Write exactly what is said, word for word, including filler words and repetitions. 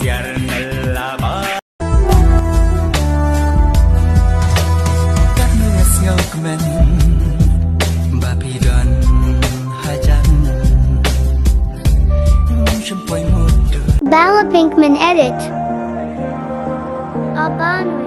Siar nella ba. Katno nga sngewkmen ba phi don hajan. Ngam shym poi mut. Bala Pinkman edit. Aban.